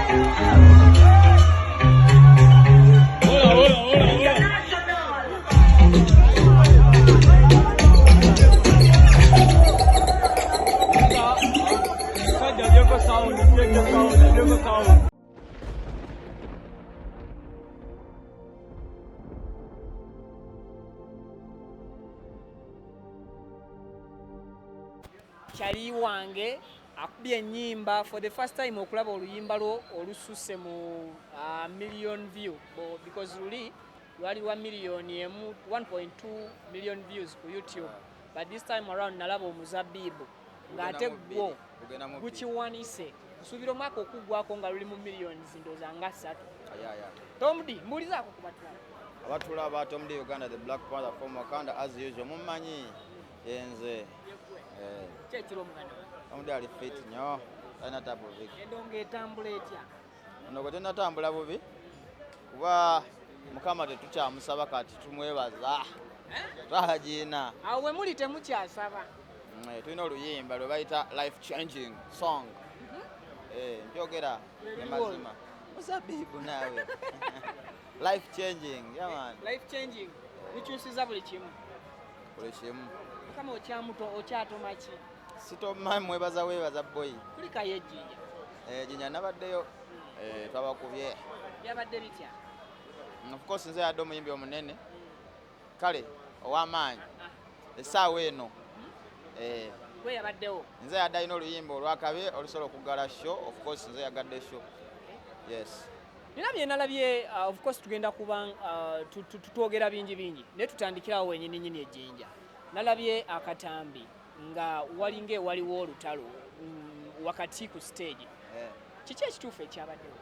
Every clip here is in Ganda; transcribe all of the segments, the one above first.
Hola, hola, hola, hola. Sajja gyeko sound, gyeko sound, gyeko sound. Kyali wange akubye ennyimba for the first time okulaba oluyimba lwo olususse mu million view because luli lwali lwa miliyoni emu 1.2 million views ku YouTube, but this time around nalaba omuzabibu ng'ate gwo gukiwanise. Nsuubira omwaka okuggwako nga luli mu millions, ndowooza nga 3. Tom D, mbuulizaako ku batulaba. Abatulaba, Tom D Uganda, the Black Panther from Wakanda, as usual. Mumanyi yenze. Eh, Ki ekiro omuganda wange? Tom D ali fit nnyo, talina tabu Vic. Endongo etambula etya? Ono gwe tenatambula bubi kuba Mukama tetukyamusaba, kati tumwebaza twagiina. Awo we muli temukyasaba? Tulina oluyimba lwe bayita life changing song. Eh, njogera emazima muzabibu naawe, life changing, yeah man. Life changing, likyusiza buli kimu. Buli kimu. Mukama okyamuto, okyatoma ki? Sitoma, mwebaza, webaza boy. Kulikayo ejjinja. Eh, Jinja nabaddeyo, twabakubye. Byabadde bitya? Of course nze yadde omuyimbi omunene kale ow'amaanyi essaawa eno. Gwe yabaddewo. Nze yadde alina oluyimba olwakabi olusobola okuggala show. Of course nze yagadde show, yes. Nina bye nalabye. Of course tugenda kuba twogera bingi bingi, naye tutandikirawo wenyini nyini ejjinja. Nalabye akatambi nga walinga ewaliwo olutalo wakati ku stage. Kiki ekituufu ekyabaddewo?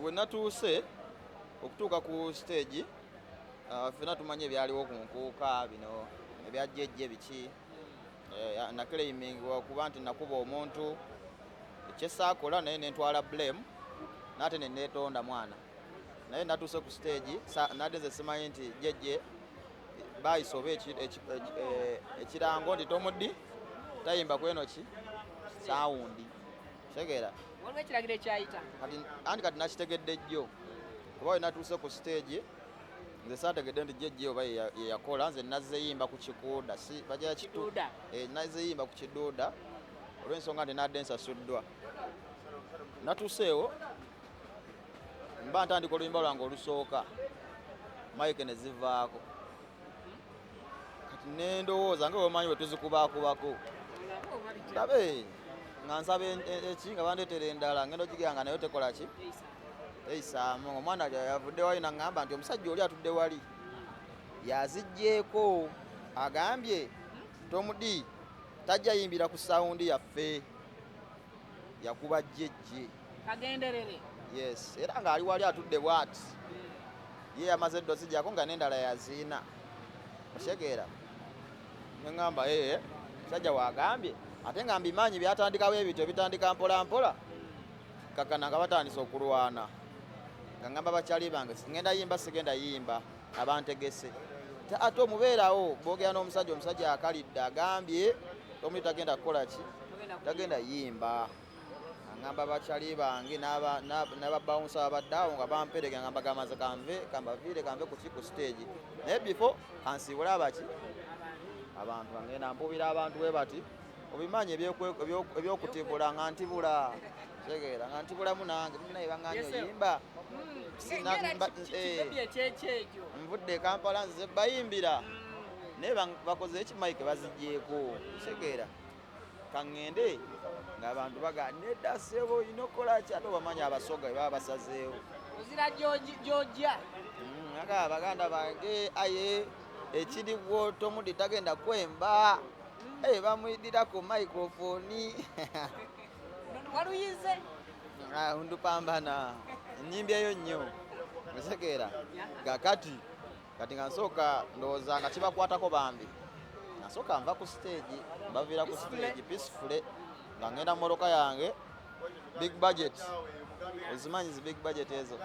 We natuuse okutuuka ku stage, ffenna tumanyi ebyaliwo ku nkuuka bino ebya jjejje biki. Naclaiming okuba nti nakuba omuntu kyesaakola, naye nentwala blame naate neneetonda mwana. Naye natuuse ku stage nadde nze simanyi nti jjejje bayisa oba ekirango nti Tom D tayimba kweno ki sound, kitegeera? Waliwo ekiragiro ekyayita. Kati anti kati nakitegedde jjo, kuba we natuuse ku stage nze saategedde nti jjejje oba ye yakola. Nze nazze yimba ku kikuuda, si bagira kitu. Kiduuda. Eh, nazze yimba ku kiduuda olw'ensonga nti nadde nsasuddwa. Natuuseewo mba ntandika oluyimba lwange olusooka, mic ne zivaako. Kati nendowooza nga bwemanyi bwe tuzikubaakubako, ndabe nga nsaba eki nga bandeetera endala, ngenda ogigira nga nayo tekola ki, eyisaamu. Omwana yavudde wali naŋŋamba nti omusajja oli atudde wali yaziggyeko, agambye Tom D tajja yimbira ku sound yaffe, yakuba jjejje. Kagenderere. Yes, era ng'ali wali atudde bw'ati, ye yamaze edda ozijjako nga n'endala yaziina, okitegeera? Neŋŋamba ee musajja wagambye, ate nga mbimanyi byatandikawo ebityo bitandika mpola mpola. Kakana nga batandise okulwana, nga ŋŋamba bakyali bange ngenda yimba, sigenda yimba, abantegese. Ate omubeerawo boogera n'omusajja, omusajja akalidde agambye Tom D tagenda kukola ki, tagenda yimba. Aŋŋamba bakyali bange n'ababawunsa babadde awo nga bampereka, nga mbagamba nze kanve, kambaviire, kanve kuki ku stage, naye before kansiibule abaki abantu ngenda mpubira abantu bwe bati. Obimanyi ebyokutibula nga ntibula, tegeera nga ntibulamu nange munaye baŋŋanye Yes, sir. oyimba. Kibebi ekyekyekyo. Nvudde e Kampala nze bayimbira, naye bakoze eki, mic bazigyeko, kitegeera? Kaŋŋende ng'abantu baga nedda ssebo, olina okukola ki, ate obamanyi abasoga bwe baba basazeewo. Ozira gyojja. Aga baganda bange, aye ekiriwo Tom D tagenda kwemba. Eh, bamuyidira ku microphone. Waluyize. Ah, ndupambana nyimbyeyo nnyo, otegeera? Kakati kati nga nsooka ndowooza nga kibakwatako bambi, nga nsooka nva ku stage, mbaviira ku stage peacefully, nga ngenda mu motoka yange big budget. Ozimanyi zi big budget ezo?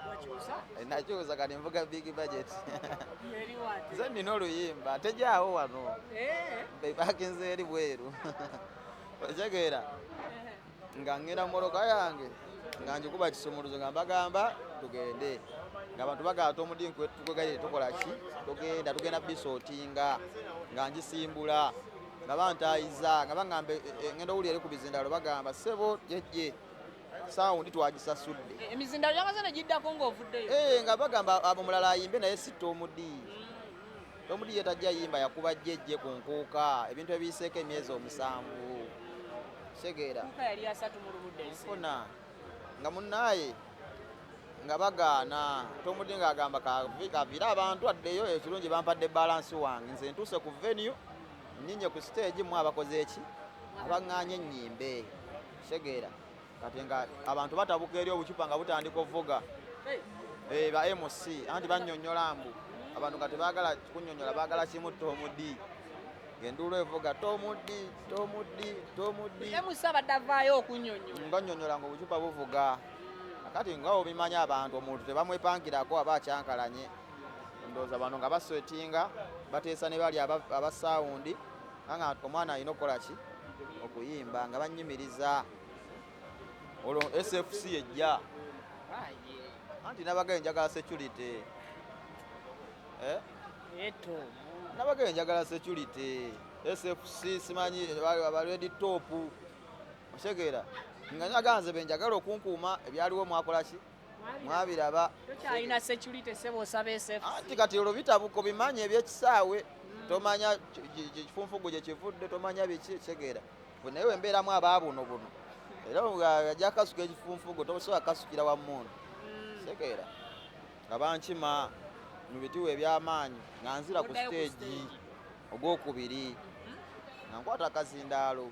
Wakyusa. Eh, nakyusa, kati nvuga big budget. Eriwate. Nze nina oluyimba tejaawo wano. Eh. Bepakinze eri bweru, otegeera? Nga ngenda mu mmotoka yange nga ngikuba kisumuluzo nga mbagamba tugende, nga abantu bagala Tom Dee tukwegaire tukola ki, tugenda tugenda bisootinga, nga ngisimbula nga bantayiza nga bagamba ngenda owulira eri ku bizindalo bagamba ssebo jejje sound twagisasudde. Emizindalo yamaze ne giddako ng'ovuddeyo. Nga bagamba abo mulala ayimbe naye si Tom Dee. Tom Dee ye tajja yimba, yakuba jjejje ku nkuuka ebintu ebiyiseeko emyezi 7. Kitegeera. Nkuuka yali 31 December. Nfuna nga munnaaye nga bagaana Tom Dee ng'agamba kaviire abantu addeyo, ekirungi bampadde balance wange, nze ntuuse ku venue nninye ku stage mmwe abakoze eki abaŋŋaanye ennyimbe. Kitegeera. Kati nga abantu batabuka eri obucupa nga butandika ovuga. Ba MC anti bannyonnyola mbu abantu nga tebaagala kunnyonnyola, baagala kimu Tom Dee. Ng'enduulu evuga Tom Dee, Tom Dee, Tom Dee. MC abadde avaayo okunnyonnyola. Nga nnyonnyola ng'obucupa buvuga. Kati nga obimanya abantu omuntu tebamwepangirako aba akyankalanye. Ndowooza bano nga baswetinga bateesa ne bali aba sound nga omwana alina okukola ki okuyimba nga bannyumiriza. Olwo SFC ejja. Anti nabagaye njagala security. Eto. Nabagaye njagala security. SFC simanyi aba red top. Otegeera. Nga njagala nze be njagala okunkuuma ebyaliwo mwakola ki? Mwabiraba. Tokyalina security ssebo osaba SFC. Anti kati olwo bitabuko bimanye ebyekisaawe. Tomanya kifunfugu gye kivudde, tomanya biki, kitegeera. Naye we mbeeramu abaabuno buno. Era ajja kasuka ekifunfugu tosobola kasukira wa mmundu. Kitegeera. Nga bankima mu bitiwo eby'amaanyi nga nzira ku stage ogwokubiri. Nga nkwata akazindaalo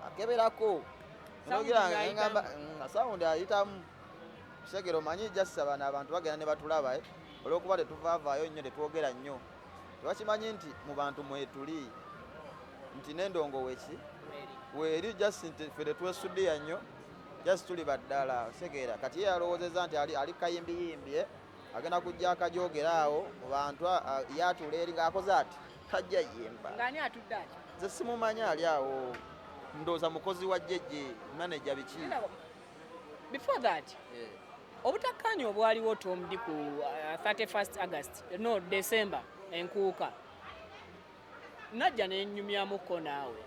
akeberako. Nga sound ayitamu. Kitegeera omanyi just bano abantu bagenda ne batulaba olw'okuba tetuvaavaayo nnyo tetwogera nnyo. Tebakimanyi nti mu bantu mwetuli nti n'endongo weki weeri just nti ffe tetwesudiya nnyo just tuli baddala. Kitegeera. Kati ye yalowoozezza nti ali kayimbiyimbi agenda kujja akajogera awo mu bantu yatuula eri ng'akoze ati tajja yimba. Ng'ani atudde ati? Nze simumanyi ali awo, ndowooza mukozi wa jjejje manager biki. Before that, obutakkaanya obwaliwo Tom Dee ku 31st August, no December, enkuuka najja nenyumyamuko naawe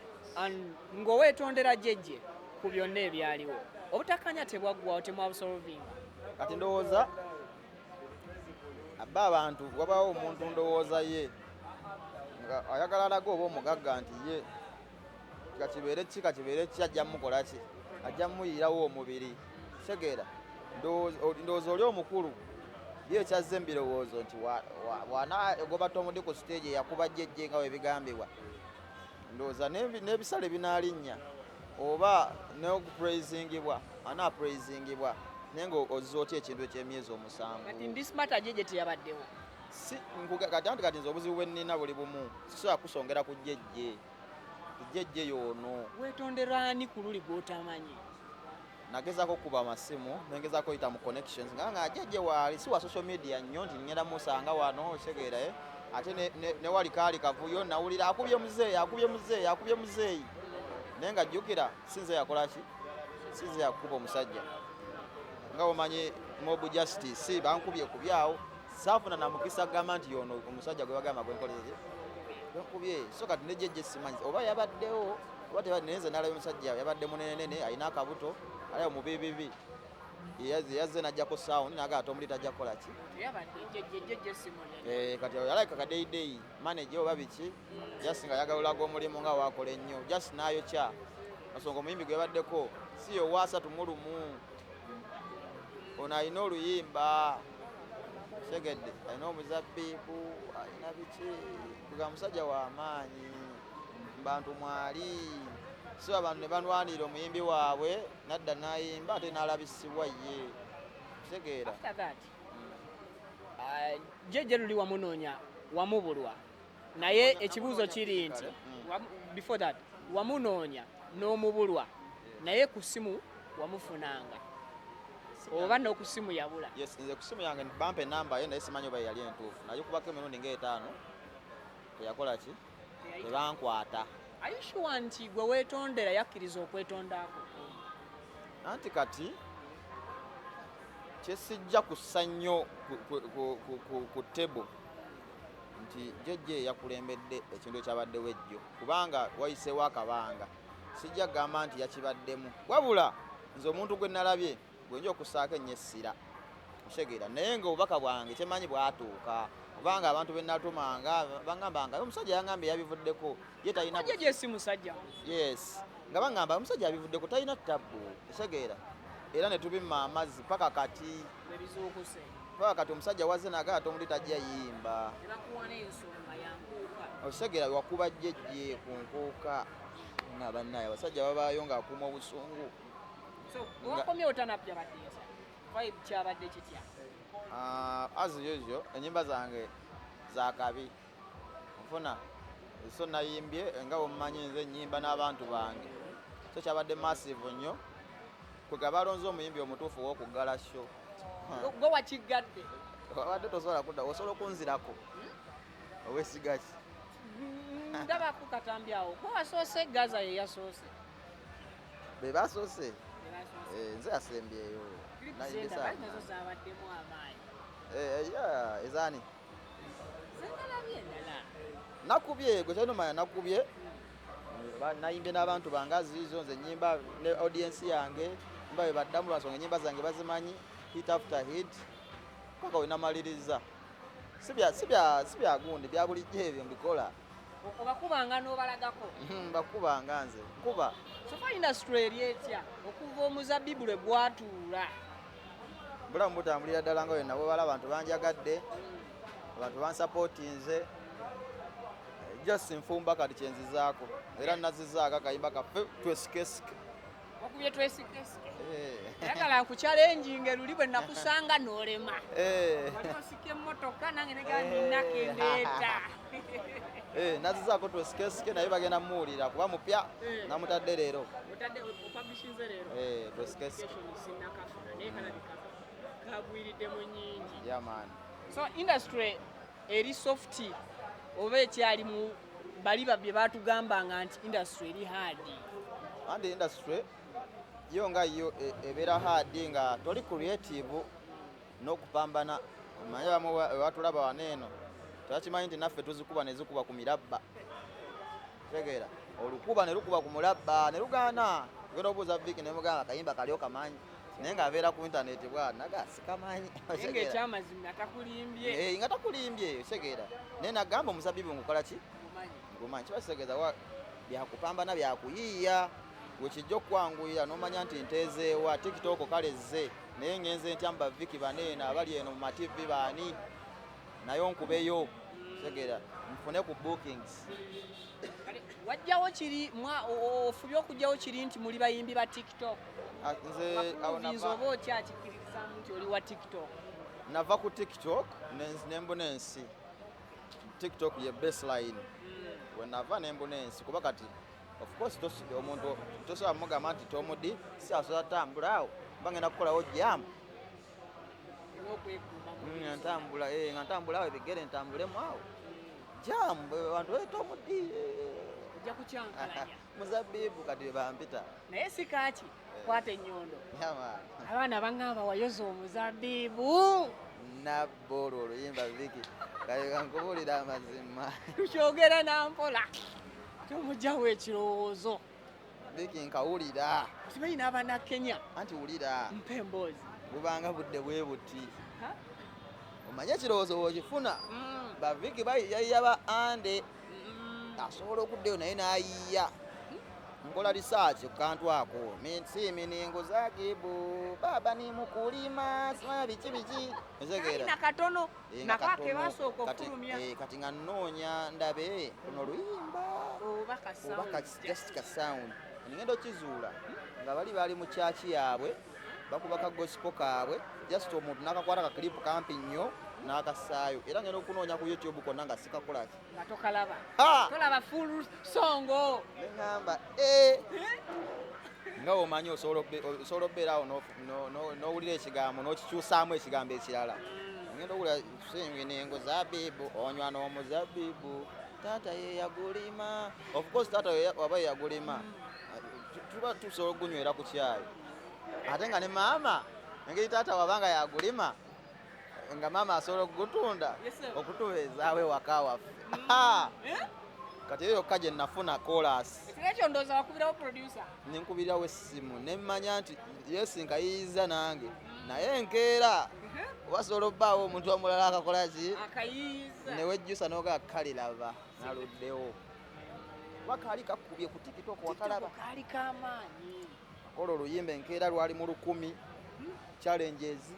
ng'oweetondera jjejje ku byonna ebyaliwo. Obutakkaanya tebwaggwawo, temwabusolvinga. Kati ndowooza abba abantu wabaawo omuntu ndowooza ye nga ayagala alaga oba omugagga nti ye kakibeere ki kakibeere ki ajja mukola ki ajja muyirawo omubiri. Kitegeera. Ndowooza oli omukulu ye ekyazze mu birowoozo nti bw'anaagoba Tom Dee ku stage yakuba jjejje nga bwe bigambibwa. Ndowooza n'ebisale binaalinnya oba n'okupraisingibwa anaapraisingibwa naye ng'ozza otya ekintu eky'emyezi 7. Kati in this matter jjejje teyabaddewo. Si kati anti kati nze obuzibu bwe nnina buli bumu sisobola kusongera ku jjejje. Jjejje y'ono. Weetondera ani ku luli gw'otamanyi? Nagezaako okukuba amasimu, nengezaako oyita mu connections nga jjejje waali si wa social media nnyo nti ngenda musanga wano otegeera ate ne wali kaali kavuyo nawulira akubye muzeeyi akubye muzeeyi akubye muzeeyi naye nga jjukira si nze yakola ki, si nze yakuba omusajja. Nga omanyi mob justice bankubye ku byawo saafuna na mukisa kugamba nti y'ono omusajja gwe bagamba gwe nkoleze gwenkubye. So kati ne jjejje simanyi oba yabaddewo oba tebadde, naye nze nalabye omusajja yabadde munenenene alina akabuto ali awo mubibibi yazze n'ajjako sound n'agamba Tom Dee tajja kukola ki. Teyabadde jjejje, jjejje si munene. Kati yalabika kadeyideyi manager oba biki just nga ayagala olaga omulimu nga waakola ennyo just n'ayokya. Nsonga omuyimbi gwe yabaddeko si ye owa 31 ono alina oluyimba segedde alina omuzabbibu alina biki kuga musajja w'amaanyi bantu mwali si abantu ne banwanirira omuyimbi waabwe nadda n'ayimba ate n'alabisibwa ye. Kitegeera. After that, jjejje luli wamunoonya wamubulwa naye ekibuuzo kiri nti before that wamunoonya n'omubulwa naye ku ssimu wamufunanga oba n'oku ssimu yabula. Yes, nze ku ssimu yange bampa enamba ye naye simanyi oba yali entuufu. Nagikubako emirundi ng'etaano teyakola ki? Tebankwata. Are you sure nti gwe weetondera yakkiriza okwetondako? Anti kati kyesijja kussa nnyo ku table nti JJ yakulembedde ekintu ekyabaddewo ejjo, kubanga wayiseewo akabanga, sijja kugamba nti yakibaddemu, wabula nze omuntu gwe nalabye gwe nja okussaako ennyo essira, otegeera? Naye nga obubaka bwange kyemanyi bwatuuka, kubanga abantu be natumanga bangambanga omusajja yangambye yabivuddeko, ye talina. JJ si musajja. Yes, nga bangamba omusajja yabivuddeko, talina tabbu, otegeera? Era ne tubimma amazzi paka kati. Ebizuukuse. Paka kati omusajja wazze nagaa Tom Dee tajja yimba. Ne bakuwa n'ensonga yankuuka. Otegeera, wakuba JJ ku nkuuka nga bannaye abasajja babaayo ng'akuuma obusungu. So wakomye otanapya badde etya? Vibe kyabadde kitya? Ah, as usual, enyimba zange zakabi nfuna, so nayimbye nga bwemumanyi nze enyimba n'abantu bange, so kyabadde massive nnyo, kwega balonze omuyimbi omutuufu ow'okuggala show. Gwe wakiggadde. Wabadde tosobola kudda, osobola okunzirako owesigaki. Ndabako katambi awo, gwe wasoose, Gaza ye yasoose. Be basoose. Be basoose. Eh, nze yasembyeyo. Nayimbye Clips saa nazo zabaddemu amaanyi. Eh, eh, yeah, ezaani? Zenalabye endala. Nakubye, gwe kyalina omanya nakubye. Nayimbye n'abantu bange aziizo, nze nyimba ne audience yange, mba bwe baddamu lwansonga ennyimba zange bazimanyi, hit after hit paka we namaliriza. Si bya gundi bya bulijjo, ebyo mbikola. Obakubanga n'obalagako. Mbakubanga nze kuba. So far industry eri etya okuva omuzabibu lwe gwatuula? Bulamu butambulira ddala nga yonna bwebala, abantu banjagadde, abantu bansapootinze. Just nfumba kati kyenzizaako, era nazizaako akayimba kaffe twesikesike. Wakubye twesikesike. Eh. Ayagala nkuchallenginge, luli bwe nakusanga n'olema. Eh. Wali osika emmotoka, nange negamba ninako endeeta. Eh, nazizaako twesikesike, naye bagenda muwulira kuba mupya. Namutadde leero. Otadde opublishinze leero? Eh, twesikesike. Notification sinnakafuna, naye kalabika kagwiriddemu nnyingi. Yeah man. So industry eri soft oba ekyali mu bali bye batugambanga nti industry eri hard? And industry yo nga yo ebeera hard nga toli creative n'okupambana. Omanyi abamu batulaba wano eno tebakimanyi nti naffe tuzikuba ne zikuba ku mirabba, tegeera? Olukuba ne lukuba ku mulabba ne lugaana. Ogenda obuuza Viki ne mugamba akayimba kali okamanyi, naye ng'abeera ku intaneti bwana naga sikamanyi. Naye ng'ekyamazima takulimbye. Eh, nga takulimbye, otegeera? Naye nagamba omuzabibu ngukola ki? Mumanyi. Ngumanyi. Kiba kitegeeza byakupambana, byakuyiiya, wekijja okukwanguyira n'omanya nti nteezeewa TikTok kale zze, naye ngenze ntya mu baviki baneeno abali eno mu ma TV baani, naye onkubeyo, tegeera, nfune ku bookings. Kale wajjawo kiri ofubye okugjawo kiri nti muli bayimbi ba TikTok? Ah, nze awo Waprovinze oba okyakikkirizaamu nti oli wa TikTok? Nava ku TikTok nembuna ensi. TikTok ye baseline. Wenava nembuna ensi, kuba kati of course omuntu tosobola mugamba nti Tom Dee si asobola tambula awo, mba ngenda kukolawo jam. Olina okwekuuma mu Nga ntambula, nga ntambula awo ebigere ntambulemu awo jam, abantu Tom Dee, Ojja kukyankalanya. Muzabibu kati bwe bampita. Naye si kaaki kwata ennyondo. Yeah, man. Abaana baŋŋamba wayoza omuzabibu. Nabba olwo oluyimba Viki, kale kankubuulira amazima. Tukyogera nampola, tomugjawo ekirowoozo. Viki, nkawulira. Okimanyi n'abannakenya. Anti wulira. Mpa emboozi. Bubanga budde bwe buti. Ha? Omanye ekirowoozo bw'okifuna, baviki bayiya ba ande asobola okuddayo naye n'ayiya, nkola research ku kantu ako. Si miningo zagibu baba ni mukulima, simanya biki biki, otegeera? Alina katono. Eh, nga nako katono. Akebasooka Kati, okufulumya. Kati nga nnoonya ndabe luno luyimba oba oba just ka sound, ngenda okizuula nga bali bali mu kyaki yaabwe bakuba ka gospel kaabwe, just omuntu n'akakwata ka clip kampi nnyo n'akassaayo, era ngenda okunoonya ku YouTube konna nga sikakolaki. Nga tokalaba. Ha! Tolaba full song. Neŋŋamba, "Eh." Nga omanyi osobola okubeera awo n'owulira ekigambo n'okikyusaamu ekigambo ekirala. Ngenda owulira singiningo zabibu onywa n'omuzabibu taata ye yagulima. Of course taata waba ye yagulima, tuba tusobola okugunywera ku kyayi. Ate nga ne maama engeri taata wabanga yagulima, nga maama asobola okugutunda Yes, sir. okutubeezaawo ewaka waffe. Eh? Kati eyo yokka gye nafuna chorus. Ekiro ekyo ndowooza wakubirawo producer. Nenkubirawo essimu nemmanya nti yesi nkayiyiza nange, naye enkeera wasobola obbaawo omuntu omulala akakola ki, akayiyiza, newejjusa nogaa kaliraba naluddewo wakaali kakubye ku TikTok wakalaba. Kaali kamaanyi. Akola oluyimba enkeera lwali mu 1000 challenges,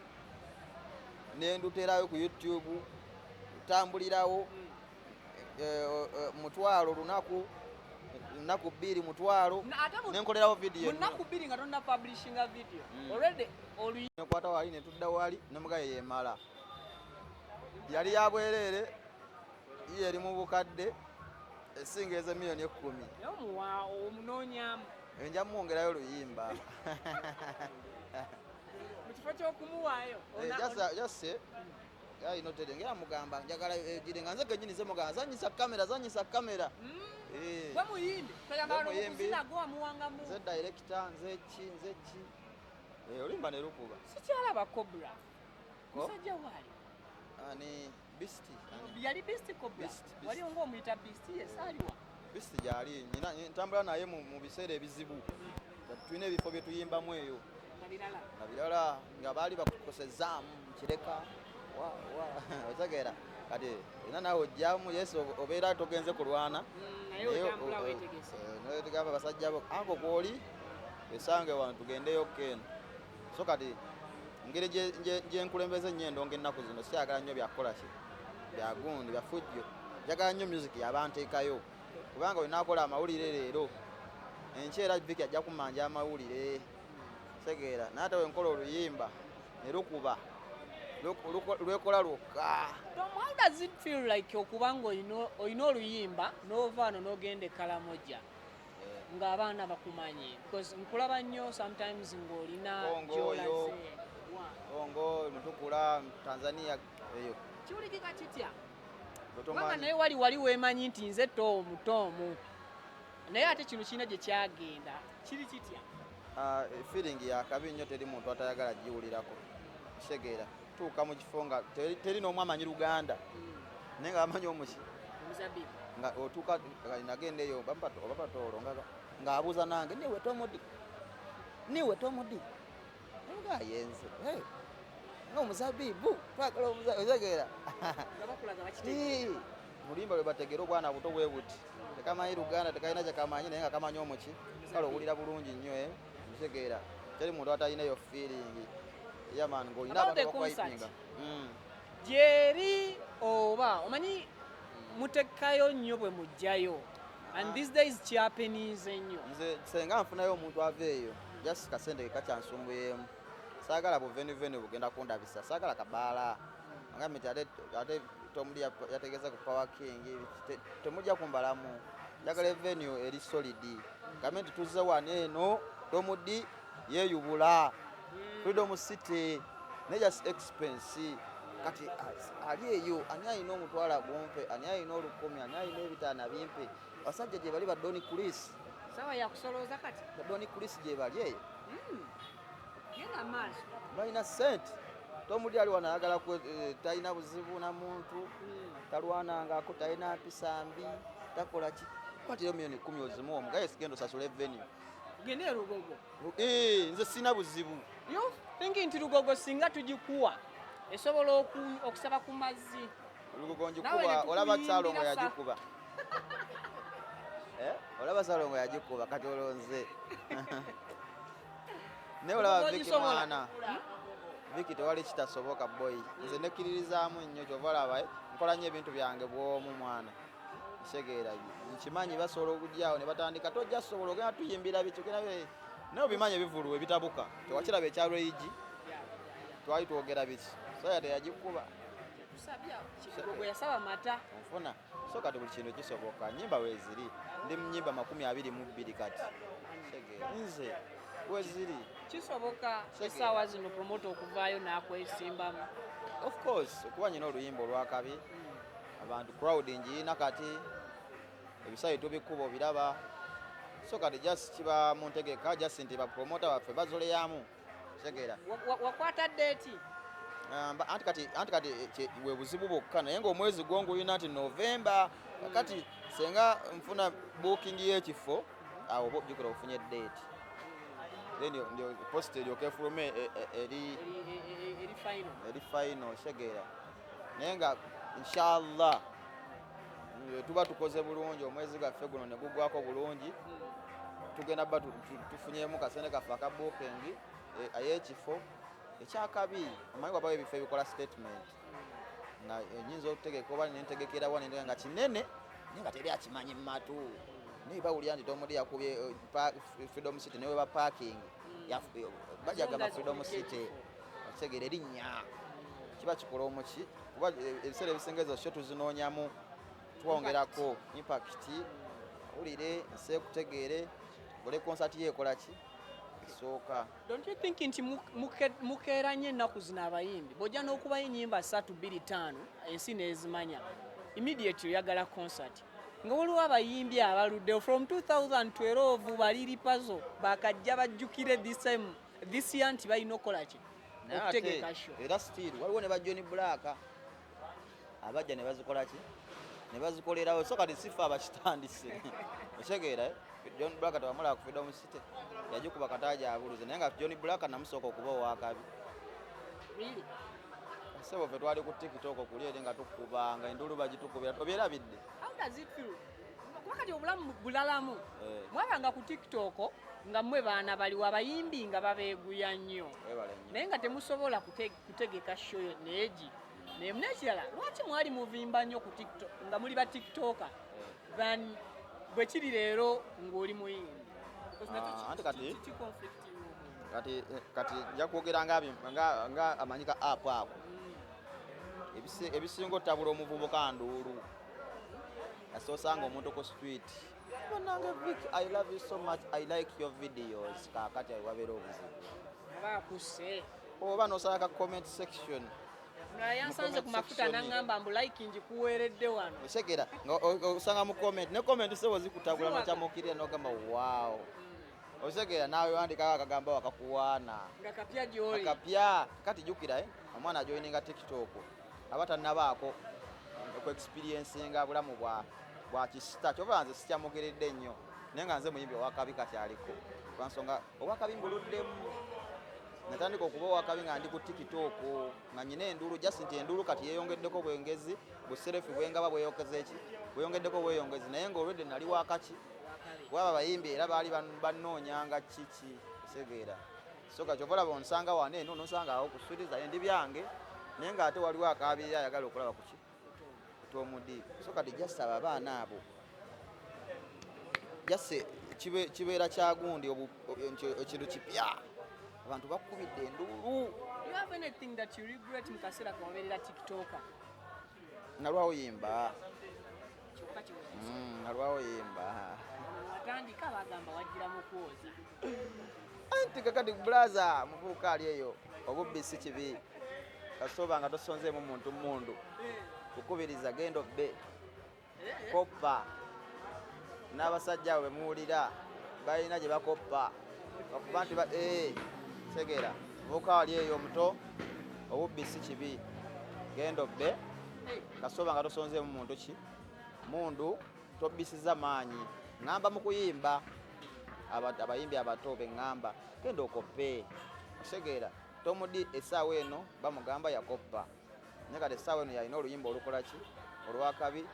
nenduterayo ku YouTube, tambulirawo 5,000 lunaku, lunaku 2 5,000. Ate nenkolerawo video. Mu nnaku 2 nga tonna publishinga video, already oluyi Nekwata wali netudda wali nemugaye yemala yali yabwereere, ye eri mu bukadde esinga eza 10 million. Naye omuwa omunoonyamu. Nja muwongerayo oluyimba. Mu kifo ky'okumuwaayo Jase alina otere ngera mugamba njagala egire nga nze kenyini nze mugamba zanyisa kamera, zanyisa kamera. Gwe muyimbi toyagala. Gwe muyimbi. N'okuzina gwe wamuwangamu. Nze director, nze ki, nze ki. Oluyimba ne lukuba. Sikyalaba Cobra. Ko? Musajja waali. Ani, Beast ani? Yali Beast Cobra. Beast, Beast. Wali ng'omuyita Beast, yes, aliwa? Beast gyali, nyina ntambula naye mu biseera ebizibu. Tulina ebifo bye tuyimbamu eyo. Nga birala. Nga birala, nga baali bakukosezaamu kireka wa wa otegeera. Kati era naawe ojjamu yesu obeera togenze kulwana. Naye otambula weetegese. Naye tugamba basajja bo anko kwoli esange wano tugendeyo keeno. So kati engeri gye nkulembeza ennyo endongo ennaku zino, siyagala nnyo byakukola ki byagundi byafujjo, njagala nnyo music yabanteekayo, kubanga olinakola amawulire leero, enkya era Viki ajja kumanja amawulire, tegeera. Naye ate wenkola oluyimba ne lukuba lwekola lwokka. Tom, how does it feel like okuba nga olina oluyimba n'ova wano n'ogenda e Kalamoja ng'abaana bakumanyi? Because nkulaba nnyo sometimes ng'olina Kongo oyo. gy'olaze. Kongo, Mutukula, Tanzania eyo. Kiwulikika kitya? Gwe Kubanga tomanyi. naye wali weemanyi nti nze Tomu Tomu, naye ate kino kirina gye kyagenda, kiri kitya? Ah, feeling yakabi nnyo, teri muntu atayagala giwulirako, kitegeera. Tuuka mu kifo nga teri n'omu amanyi Luganda, naye nga bamanyi omuki. Omuzabibu. Nga otuuka nga nagenda eyo obapatoolo ng'abuuza nange, niwe Tomudi, niwe Tomudi? Nga yenze. Hey, nga omuzabibu twagala omuzabibu, otegeera. Nga bakulaga bakitegeera. Ii, mulimba lwe bategeera obwana buto bwe buti tekamanyi Luganda, tekalina kyekamanyi, naye nga kamanyi omuki. Kale owulira bulungi nnyo, eh, nkitegeera. Teri muntu atalina eyo feeling yaman ng'olina About the abantu abakwayipinga. concert. Gyeri oba omanyi mutekayo nnyo bwe mujjayo, and these days kyapenize nnyo. Nze senga nfunayo omuntu ava eyo, just kasente ke kakyansumbuyemu. Saagala buvenuvenu bugenda kundabisa, saagala kabaala. Agambye nti ate Tomuli yategeeza ku Power King, temujja kumbalamu. Njagala evenue eri solid, gambe nti tuzze wano eno Tomudi yeeyubula Freedom City, ne just expense. Kati ali eyo ani alina 5,000 gumpe, ani alina 1,000, ani alina 5,000 bimpe. Basajja gye bali ba Doni Chris. Sawa yakusolooza kati. Ba Doni Chris gye bali eyo. Genda maaso. Balina sente. Tomuli ali wano ayagala talina buzibu na muntu, talwanangako, talina mpisa mbi, takola ki. Kwatirayo 10 million ozimuwa omugaye, sigenda osasula evenue. Gende e Lugogo. Nze sina buzibu. You thinking nti Lugogo singa tugikuwa esobola okusaba ku mazzi? Lugogo Naawe njikuba. ne Olaba tukuyimbira. Salongo yagikuba. Eh, olaba Salongo yagikuba, kati olonze naye olaba Lugogo Viki ogisobola? mwana Viki, tewali kitasoboka boy. Nze nekkiririzaamu nnyo, kyova olaba nkola nnyo ebintu byange bw'omu mwana, nsegeera. Nkimanyi basobola okujjaawo ne batandika tojja sobola ogenda tuyimbira biki ogenda naye obimanyi ebivulu ebitabuka tewakiraba ekya Rage, twali twogera biki, soya teyagikuba. Tusabye Lugogo yasaba mata. Onfuna? So kati buli kintu kisoboka. Nyimba weeziri, ndi mu nyimba 22 kati. Tegeera. Nze weziri. Kisoboka Kitegeera. essaawa zino promoter okuvaayo n'akwesimbamu? Of course, okuba nyina oluyimba olwakabi, abantu crowd ngiina, kati ebisayi tubikuba obiraba. So kati just kiba mu ntegeka, just nti bapromota baffe bazoleyamu. Kitegeera? Wakwata date? Anti kati bwe buzibu bwokka, naye ng'omwezi gwo nguyina nti November. Kati senga nfuna booking y'ekifo awo, oba ojjukira ofunye date, then ndio post eryoka efulume eri Eri final. Eri final, kitegeera? Naye nga inshallah tuba tukoze bulungi, omwezi gwaffe guno ne gugwako bulungi, tugenda bba tufunyemu kasente kaffe aka booking ey'ekifo ekyakabi. Omanyi wabawo ebifo ebikola statement nga nyinza okutegeka oba nentegekerawa nendeka nga kinene, naye nga teri akimanyi mu matu, naye bawulira nti Tom Dee yakubye Freedom City, newe ba parking bajagamba Songa Freedom zikuliko City. Ekifo. Okitegeera? Erinnya kiba kikola omuki, kuba ebiseera ebisinga ezo show tuzinoonyamu twongerako impact, wulire nsi ekutegeere, gole concert ye ekola ki esooka. Don't you think nti mukeera nnyo ennaku zino abayimbi? Bw'ojja n'okubayo ennyimba 3, 2, 5, ensi n'ezimanya, immediately oyagala concert, nga waliwo abayimbi abaluddewo from 2012 baliri pazo bakajja bajjukire this time, this year, nti balina okukola ki? Naye ate, Okutegeka show. Era still waliwo ne ba John Black abajja ne bazikola ki, ne bazikolerawo. So kati sifa abakitandise, okitegeera, eh? John Black tewamulaba ku Freedom City, yagikuba kataaja abuluze, naye nga John Black namusooka okuba owakabi. Really? Sebo, ffe twali ku TikTok kuli eri nga tukubanga enduulu, bagitukubira, obyerabidde? How does it feel? Kuba kati obulamu bulalamu. Eh. Mwabanga ku TikTok nga mmwe baana baliwo, abayimbi nga babeeguya nnyo, Webale nnyo. Naye nga temusobola kutegeka show neegi. Naye nekirala, lwaki mwali muvimba nnyo ku TikTok nga muli ba tiktoker than bwe kiri leero ng'oli muyimbi? Because nakyo Ah, anti kati- ki conflicting omuntu. Kati nja kwogera nga amanyi ka app ako. Ebisinga otabula omuvubuka nduulu. Asoosanga omuntu ku street, "Banange Vic, I love you so much, I like your videos." Kaakati awo wabeera obuzibu. Aba akusse. Oba nosala ka comment section. Omulala yansanze ku Comment mafuta section. n'aŋŋamba mbu like ngikuweeredde wano. Otegera nga osanga mu comment, ne comment sebo zikutabula. Ziwaga. Nokyamukirira nogamba wow, otegera naawe wandikako akagambo akakuwaana. Nga kapya gy'oli. Akapya. Kati jjukira, omwana ajoininga TikTok aba tannabaako ku experiencinga bulamu bwa kisita. Kyova nze sikyamukiridde nnyo, naye nga nze muyimbi owakabi kati aliko lwansonga owakabi mbuluddemu. Natandika okuba owakabi nga ndi ku TikTok, nga nyina enduulu, just nti enduulu kati yeeyongeddeko bwengezi, buserefu bwengaba bweyokeza eki bweyongeddeko bweyongezi, naye nga olwedde nali wakaki. Wakabi. Kuba abayimbi era baali bannoonyanga kiki, otegeera? So ka kyova olaba onsanga wano eno, nosanga awo ku street zange ndi byange, naye ng'ate waliwo akaabirira ayagala okulaba kuki Tom Dee. So kati just abo abaana abo, just kibeera kyagundi nti ekintu kipya, abantu bakubidde enduulu. Do you have anything that you regret mu kaseera kawabeerera tiktoker? Nalwawo yimba. Kyokka kiwekisa. Nalwawo yimba. Watandika bagamba wajjira mu kwoza. Anti kakati bulaza muvubuka ali eyo, obubbi si kibi kasoba nga tosonzeemu muntu mundu kukubiriza genda obbe, koppa n'abasajja abo bemuwulira balina gye bakoppa okuba nti tegeera muvubuka wali eyo omuto, obubbi si kibi, genda obbe kasoba nga tosonzeemu muntu ki mundu, tobbisiza maanyi. Ŋŋamba mu kuyimba abayimbi abato beŋŋamba genda okoppe, otegeera? Tom Dee essaawa eno bamugamba yakoppa, naye kati essaawa eno yalina oluyimba olukola ki, olwakabi,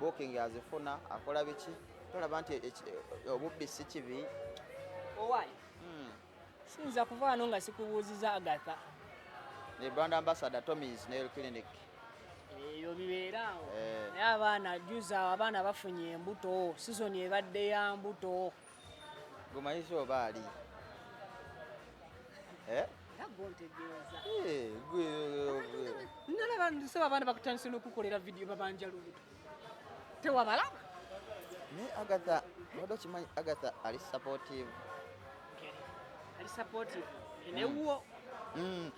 booking azifuna, akola biki. Tolaba nti obubbi si kibi? Owaayi, siyinza kuva wano nga sikubuuziza Agatha. Ne brand ambassador Tommy's Nail Clinic. Eyo bibeeraawo. Eh. Naye abaana juzi awo abaana bafunye embuto, season ebadde ya mbuto. Gumanyisi oba ali? Eh? Era gontegeeza. Eh, Nalaba nsaba abaana bakutandise n'okukolera vidiyo babanja lubuto, tewabalaba? Naye Agatha, obadde okimanyi Agatha ali supportive? Ali supportive newuwo?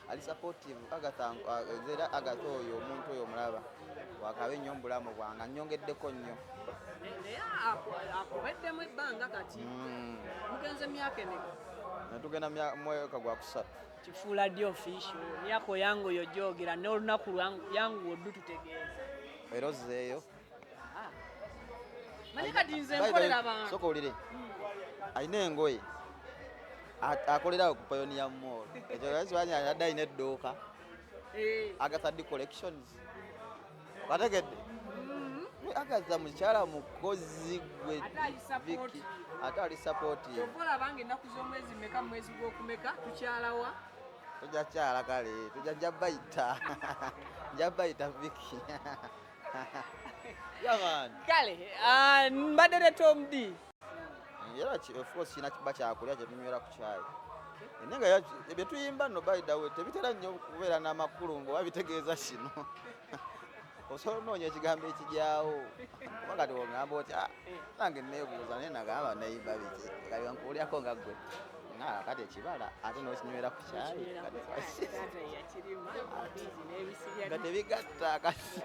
Ali supportive Agatha. Nze era Agatha oyo omuntu oyo omulaba wakabe nnyo mu bulamu bwange, annyongeddeko nnyo. Naye akubeddemu ebbanga kati. Mugenze emyaka emeka? Netugenda mwaka gwa kusatu. Kifuula ddi official? Myaka oyangu oyo gyogera n'olunaku yangu oddu tutegeeza. Era ozzeeyo. Manyi kati nze nkolera abantu. Sooka owulire. Alina engoye. Akolerawo ku Pioneer Mall. Ekyo lwaki adde alina edduuka. Agatha D Collections. Okategedde? Agatha mukyala mukozi gwe. Ate ali supportive. Ate ali supportive. Kyova olaba nga ennaku z'omwezi meka mu mwezi gw'okumeka tukyalawa. Tujja kyala kale, tujja nja bayita. Nja bayita Vicky. Yeah man. Kale, mbadde ne Tom D. Era of course kina kiba kyakulya kye tunywera ku kyayi. Naye nga bye tuyimba nno by the way tebitera nnyo kubeera n'amakulu ng'oba bitegeeza kino. Osobola onoonya ekigambo ekijaawo. Kuba kati ogamba otya, nange neebuuza naye nagamba neyimba biki. Kati nkuwulyako nga ggwe. Nga kati ekibala ate n'okinywera ku kyayi. Nga tebigatta kati.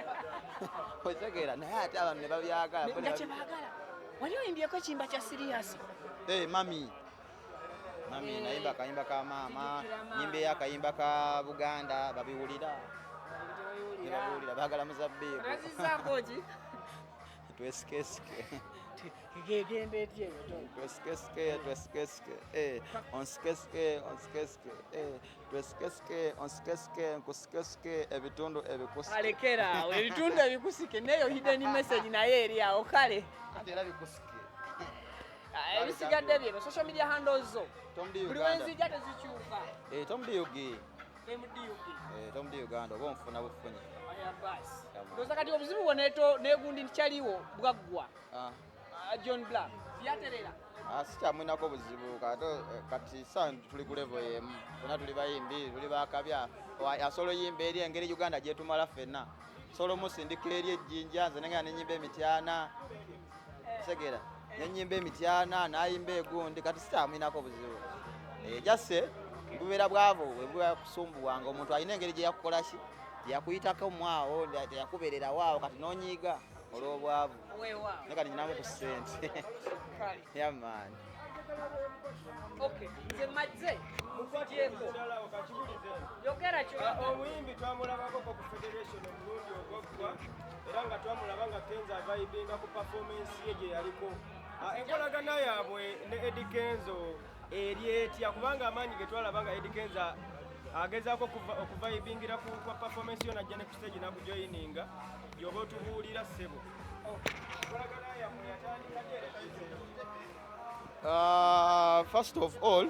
Otegeera naye ate abantu ne babyagala. Nga kye baagala. Wali oyimbyeko ekiyimba kya Sirius? Mami. Mami nayimba akayimba ka maama, nyimba ey'akayimba ka Buganda babiwulira. Babiwulira baagala muzabbibu. Nazizaako ki? Twesikesike. Gegenda etya eyo Tom? Twesikesike, twesikesike, onsikesike, onsikesike, twesikesike, onsikesike, nkusikesike, ebitundu ebikusike. Alekera awo, ebitundu ebikusike, n'eyo hidden message naye eri awo, kale. Ate era bikusike. Ebisigadde byebyo, social media handles zo. Tom D Buli Uganda. wenzijja tezikyuka. Tom D UG. MDUG. Tom D Uganda, oba onfuna bufunyi. Aya basi. Ndowooza kati obuzibu bwo n'egundi nkyaliwo bwaggwa. John Black. Byaterera. Sikyamwinako buzibu kati sa tuli ku level y'emu. Ffenna tuli bayimbi, tuli bakabya. Asobola oyimba eri engeri Uganda gyetumala ffenna. Sobola omusindika eri ejjinja, nze nengenda nenyimba emityana. Otegeera? Nenyimba emityana, n'ayimba egundi, kati sikyamwinako buzibu. Jase bubeera bwavu bwe buba kusumbuwanga omuntu alina engeri gye yakukola ki? Gye yakuyitako mwawo, teyakubeererawo awo kati n'onyiiga olw'obwavu. Weewaawo. Naye kati nyinamu ku ssente. Yeah man. Okay, nze mazze mukugyeko. Yogera kyo. Omuyimbi twamulabako ku Federation omulundi ogwaggwa era nga twamulaba nga Kenzo avibinga ku performance ye gye yaliko. Enkolagana yaabwe ne Eddy Kenzo eri etya kubanga amaanyi ge twalaba nga Eddy Kenzo agezaako okuvibingira ku performance yo najja ne ku stage n'akujoyininga gy'oba otubuulira ssebo. Enkolagana yammwe yatandika ddi era First of all,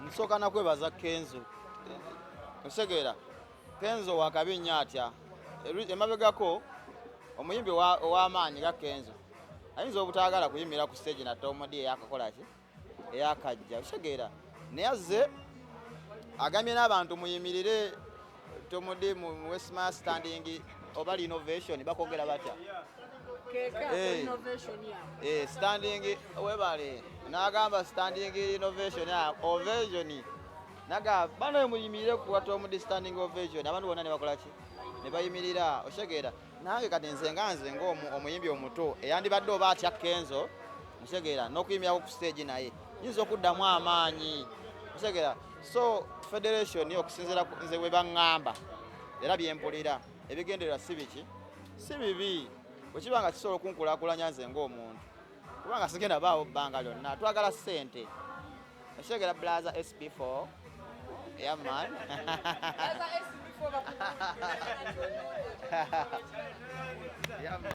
nsooka nakwebaza Kenzo. Osegeera, Kenzo wakabi nnyo atya. Emabegako omuyimbi ow'amaanyi ga Kenzo ayinza obutaagala kuyimirira ku stage na Tom D eyakakola ki? Eyakajja. Osegeera, naye azze agambye n'abantu muyimirire Tom D mu Westmar standing oba renovation bakogera batya? Standing webale n'agamba standing innovation ovation naga bano muyimirire ku Tom D standing ovation abantu bonna ne bakola ki? Ne bayimirira. Osegeera, nange kati nze nga nze ng'omuyimbi omuto eyandibadde oba atya Kenzo, osegeera, n'okuyimirako ku stage naye nyinza okuddamu amaanyi. Osegeera, so Federation okusinziira nze bwe baŋŋamba era bye mpulira ebigendererwa si biki? Si bibi. Bwe kiba nga kisobola okunkulaakulanya nze ng'omuntu, kubanga sigenda baawo bbanga lyonna, twagala ssente. Osegeera Blaza SP4. Yeah man. Blaza SP4 bakubuulira. Yeah man.